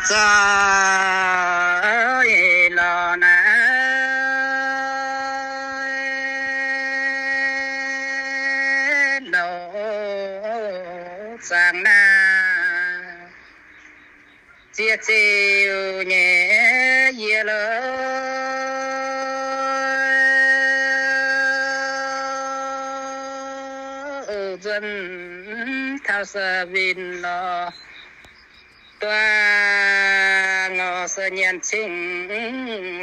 Zoih lorz naaiv loz-zaangc naaiv, ziex ziuh nyei yie loz, nzuonx taux se winh lorz, duqv ngorc se nyienz cingv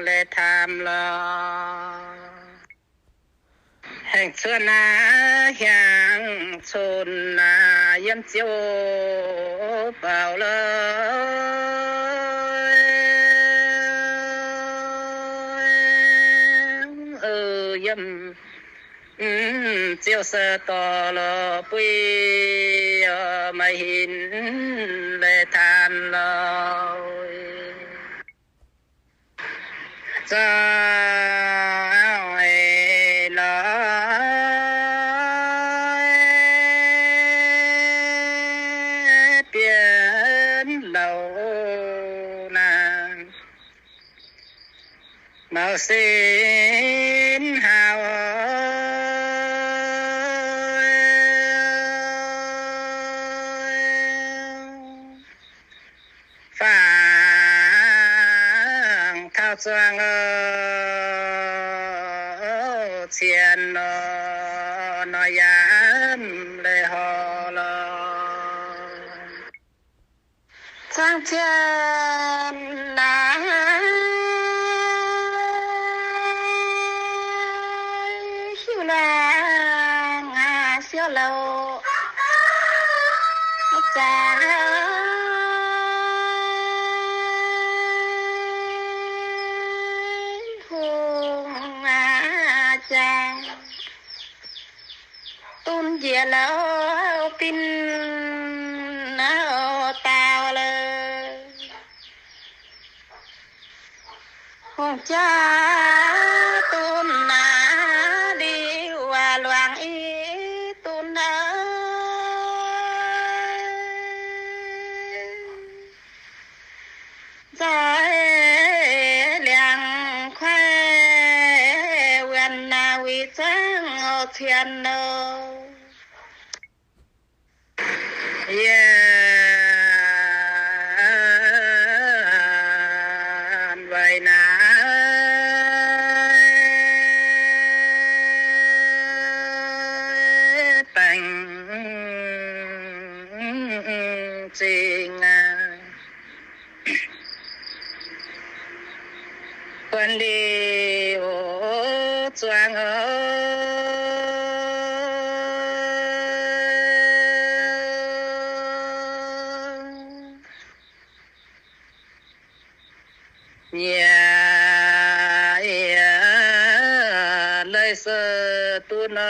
leiz-taamh lorz. Haengh cuotv naaiv hiaangx cun naaiv yiem ziouv baaux lorz, yiem ziouv se dorh lorz buiv, maaih hinc leiz-taamh lorz. Zoih lorz bienx louc naaiv, mouc sin hauv fangx taux zuangx, cien nor, nor yaac mv leiz horc lorz. Zuangx cien naaiv hiuv laangz siouv louc, zaangc hungh jaaix, dun njiec louc bin naaiv daauh lorz. Hungh jaaix dun naaiv liuz, luangc i dun naaiv, nzoih liangx kuaaiv wuonx naaiv, wuic zuangx cien nor. Yie weic naaiv baengc zingh aqv. Buonv liuz zuangx oc. Yie, yie leiz se duqv nor,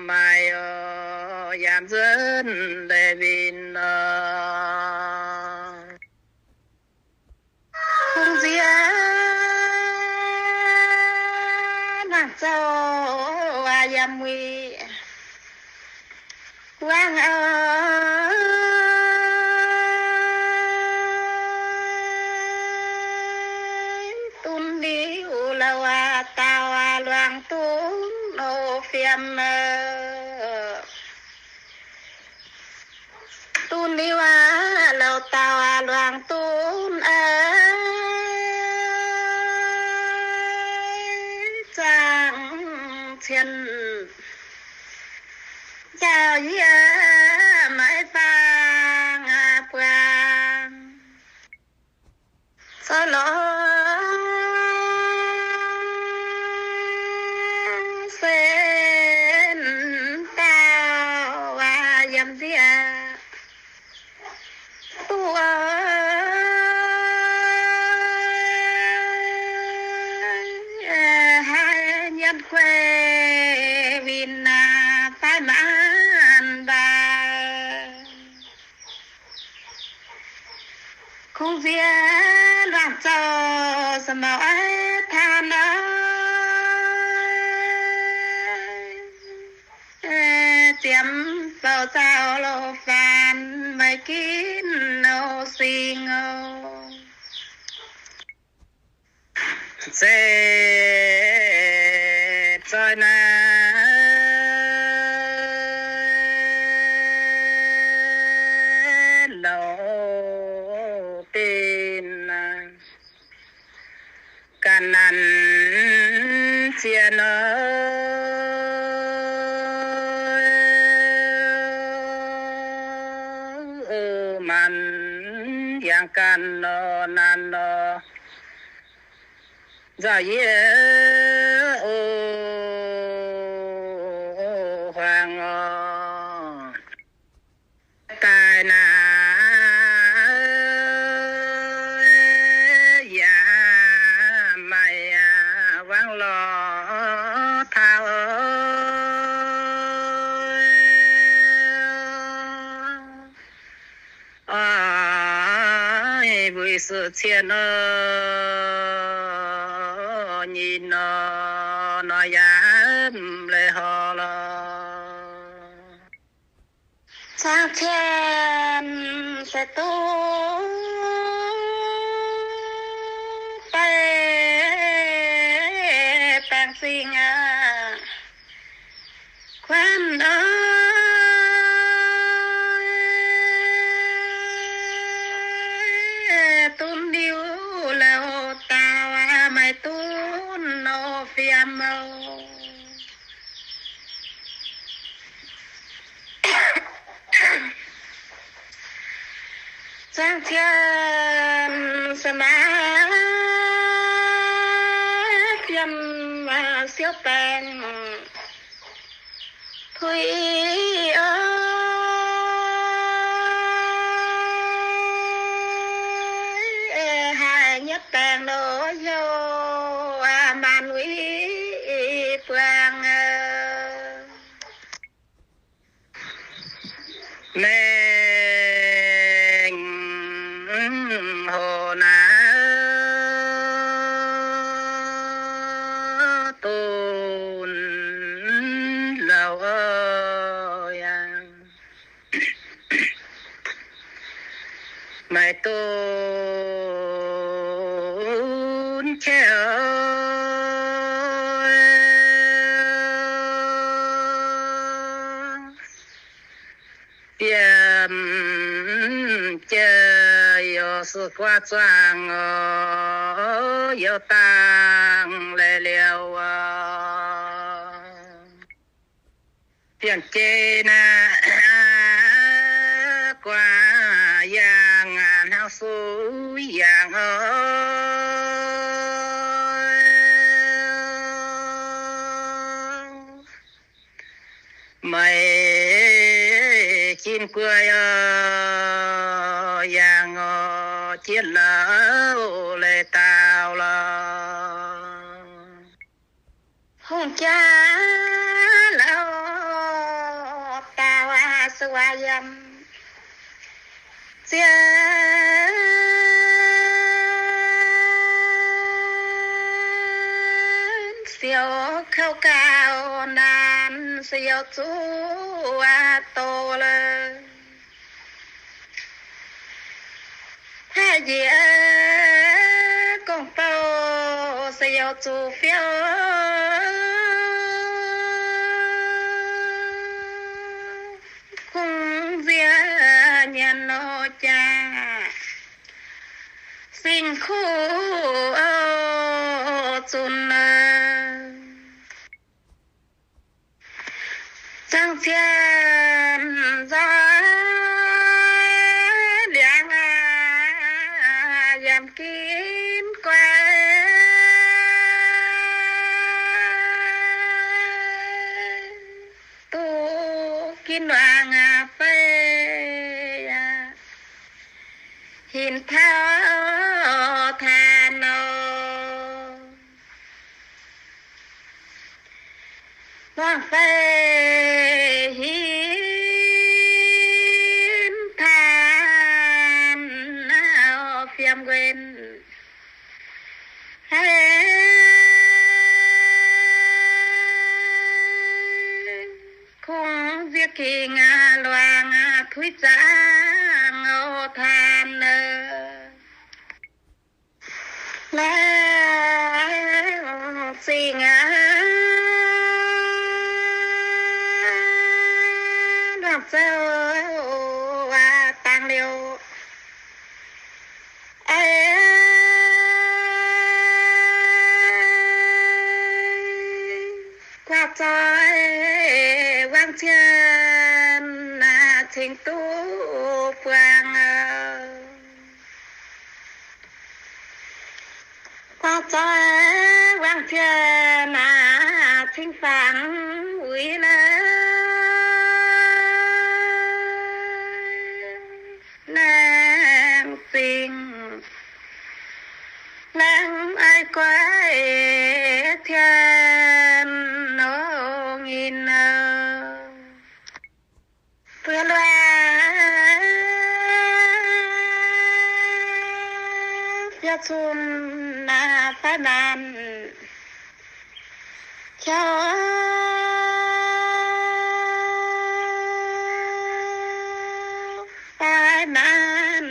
maaih oc, yaac nzuonx leiz winh nor. Kungx nziex naaiv zouv waac yiem wuic wangv oc. Dun liuz louc aac, daauh aac, luangc dun oc, fiem oc. Dun liuz aac, louc daauh aac, luangc dun oc, zaangc cien njaaux yie maiv bang aac buangh. Zoux lorz sen daauh waac yiem nziex duqv, haiz nyienx guei winh aac, fai maanc mbaaix. Kungx nziex luangh zouv se mouc aiv taan oc, ziemx bouh zaux loz faanx. maaih ginv nor sing oc. Zeiz zoih naaiv louc dinc naaiv, ganh nanc zien nor, maanc yangh ganh nor, nanc nor, nzauh yie oc, huaang oc. Daaih naaiv yaac maaih yaac wangv lorz taux, oix mbuo suqc cien oc, nyei nor, nor yaac mv leiz horc lorqc. Zaangc Cien se duqv daaih baengh zingh aqv. Kuanv oc, dunv liuz lauh dauh aqv, maaih dunv nor fiem oc. Zaangc Cien se maaih fiem siouv baengh puix oc, haih nyietv baengh nor heuc maanc wuic buangh. Mengh hoc naaiv dunv lauh yaac maaih dunv qiex bieqc jiex youc se guaav zuangx oc, youc dangh leiz liouh oc. Bieqc jiex naaiv guaav yangh hnangv suiv yangh oc. Maiv jin guei oc, yangh oc, jienv lauh leiz dauh lorqc. Hungh jaax lauh dauh aqv, se waac yiem zien siouc kouv gauh naanc, se youc zuqc doz lorqc. Haaix njiec gong-bou se youc zuqc fiou, kungx nziex nyanc nor jaax, singx kuv zunc. Zaangc Cien nzoih liangx aqv, yiem ginv guai duqv ginv wangc aqv fai yaac hinc taux taanx nor. Mangc fai hinc taanx nor fiem nquenc, haiz kungx nziex gingh aqv. Zangc oc, taan laengz zingh aqv. Luangh zouv dangh liuz, guaax zoih wangv cien, cingx duqv buangh. Guaax zoih wangv cien, cingx fangx uix leiz. Laengz zingh laengz aiv guaiv cien, nongx nyinh buo luoqc biauv cun, fai maanc qouv, fai maanc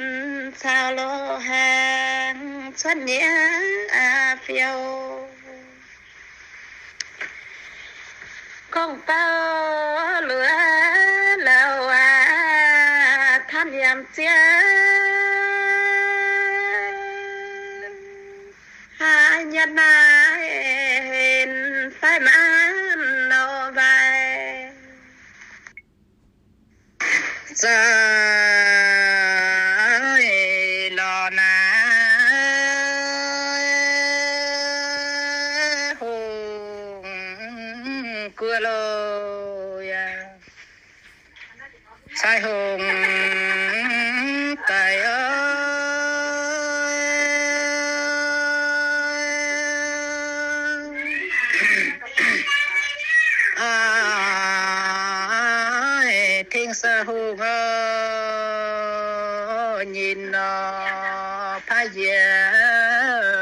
caux loz haengx cuotv nyiev fiou. Gorngv baav luoqc louh aqv, taan yiem ziex haaix nyungc naaiv henv fai maanc nor mbaih. Za'gengh lorz naaiv hungh gu'lo yaac cai hungh daic oc. Tengx se hungh oc, nyinh nor paav yie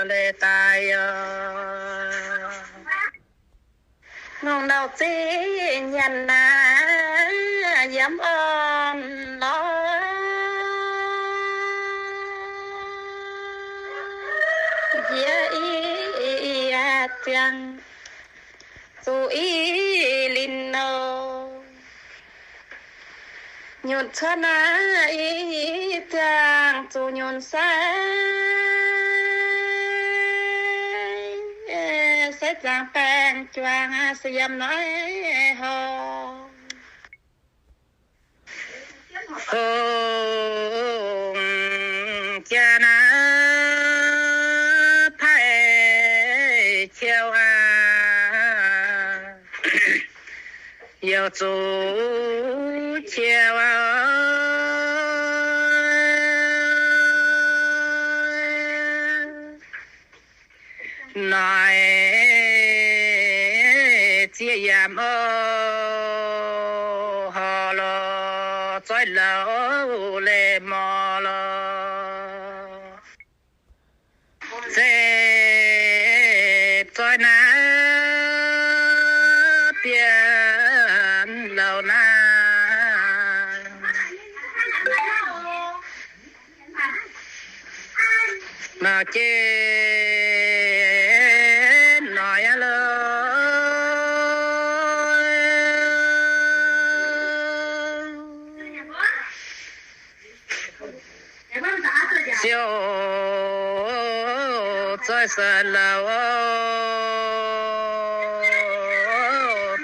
leiz daaih oc. Ngongh nouh zinh nyanc naaiv yiem orn lorz, jiex i ziangh zuqc i linh nor. Nyunc cuotv naaiv i ziangh zuqc nyunc sai, seix zaangc baengh juangc se yiem noiv horngh. Hungh jaa naaiv paaiv qiu aqv, youh zuqc qiu aqv. Noic ziex yaac mv horc lorz, zoih louh leiz mor lorz. Zeiz zoih naaiv bieqc louh naaiv. Maux jienv noic aqv loh. Siou zoih se louh oc,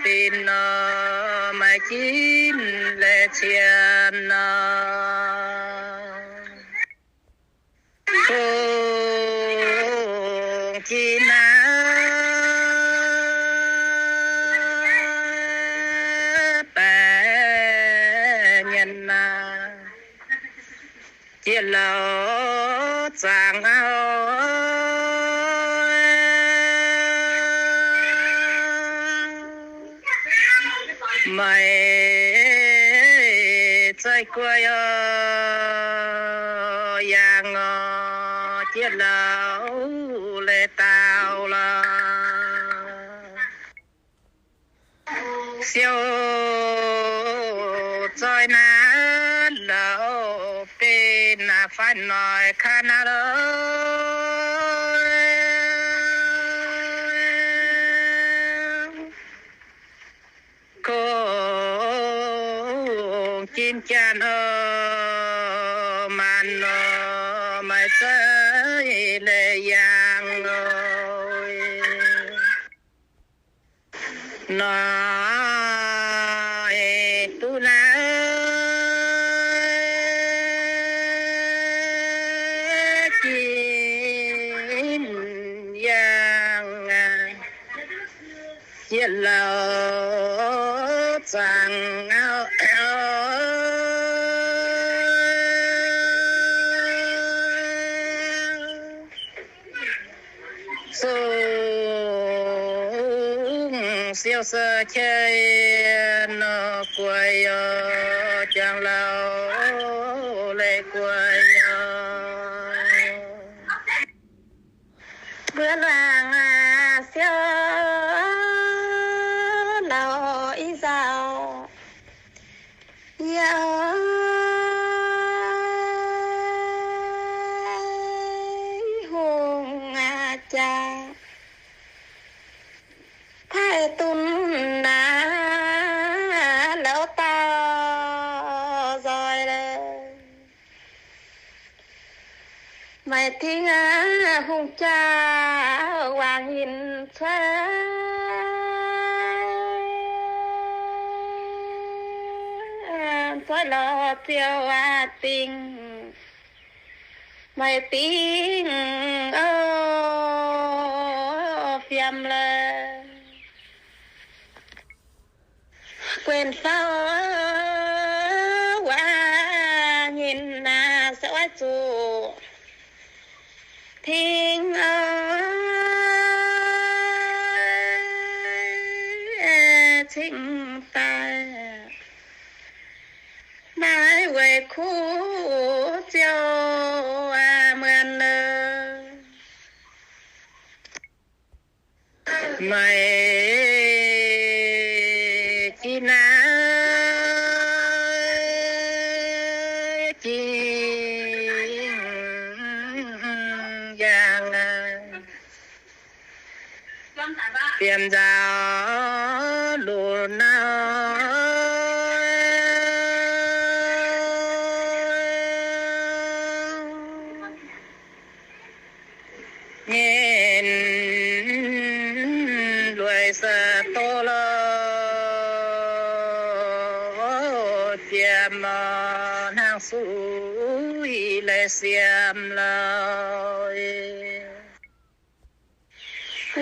binc nor maaih ginv leiz cien nor. Hungh jin naaiv baeqc nyanc naaiv, jiex louh zaangc auv. Maiv zeiz guai oc, yangh oc, jiex louh leiz daauh lorh. Siou zoih naaiv Naaiv fai noic kaav naaiv lo. Kungx jin jaan o, maanc nor maaih zeiv leiz yangh lorqc. Noic duqv naaiv jin yangh, yietc lauh zaangc auv. Sung siou se qei nor guai o, jangx lauh leiz guai o. Mbuo luangc siou lauh i nzauh, yie hungh jaax, taaih dunv naaiv lauh dauh nzoih lorqc. Maaih dingc hungh jaa wangc yinh cuotv, cuotv lorz ziouc aqc dingc. Maaih dingc o, fiem lorqc. Guenx fauv waac nyinh naaiv se oix zuqc tingx o, cingx daaih naaiv weic kuv ziouc muonc lorqc. Maaih jiex naaiv jiex yangh, bieqc nzaaux lunx nauv. Nyinh lueic se doz lorqc, jiem hnangv suiv leiz siemv lorqc.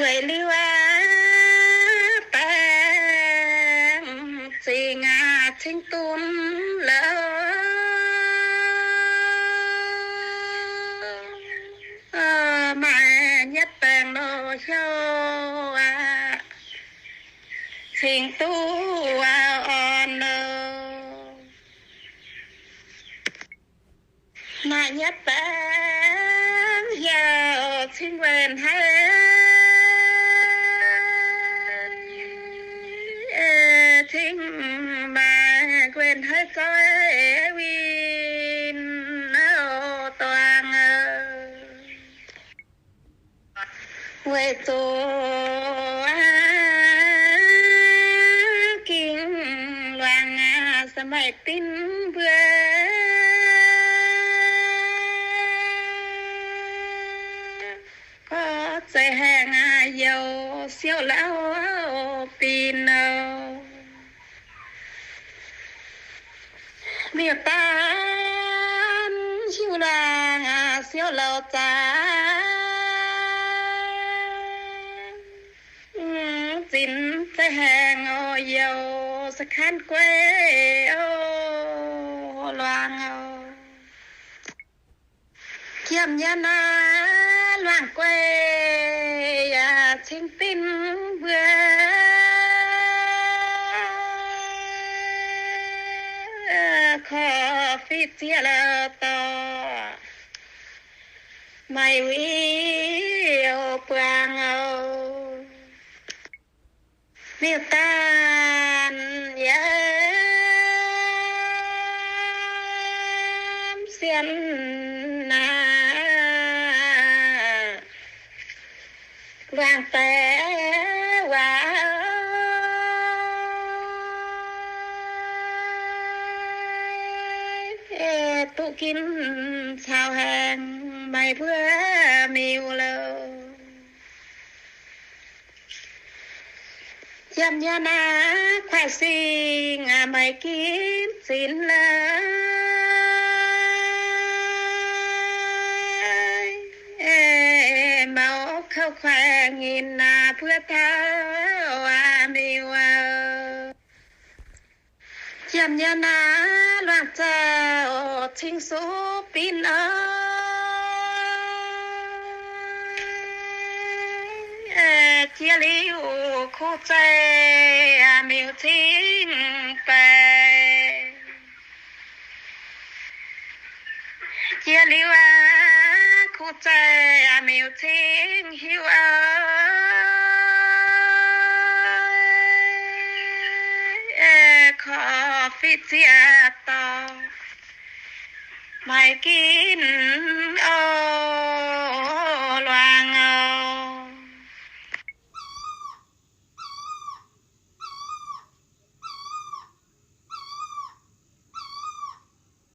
Weic liuz aqv, baengc zingh aqv, cingx dunv lorqc. Maaih nyatv baengc nor hnyouv aqv, cingx duqv orn lorqc. Maaih nyatv baengc hnyouv cingx weic hneiv, cingx maaih weic hneiv zoih winh nor doang. Weic zuqc ging luangx se maaih dinv mbuo gorx zeiz haengh youz siouc lauh bin nor. Miuc-daanh hiuv laangc siouc louh zaax, zinx zeiz haengh oc, youz se kanv gueiv oc, luangc oc. Jiem nyei naaiv luangc gueiv yaac cingx dinv mbuo korv-fiqv zieqv lorqc dorh, maaih win buangh oc. Miuc-daanh yaac sienx naaiv luangh deix waac, duqv ginv caux haengx meih mbuo miuc-louz. Yiem nyei naaiv kuaaiv singx meih ginv zinx la'eix, maux kouv kuaaiv nyinh naaiv buo taux aqc miuc-oc. Yiem nyei naaiv luangh zaux cing-suqv binv oc. Jiex liuz kuv zeih miuc cing baeqc. Jiex liuz aqv, kuv zeih miuc cing hiuv oc. Korv-fiqv ziex dorngx meih ginv oc.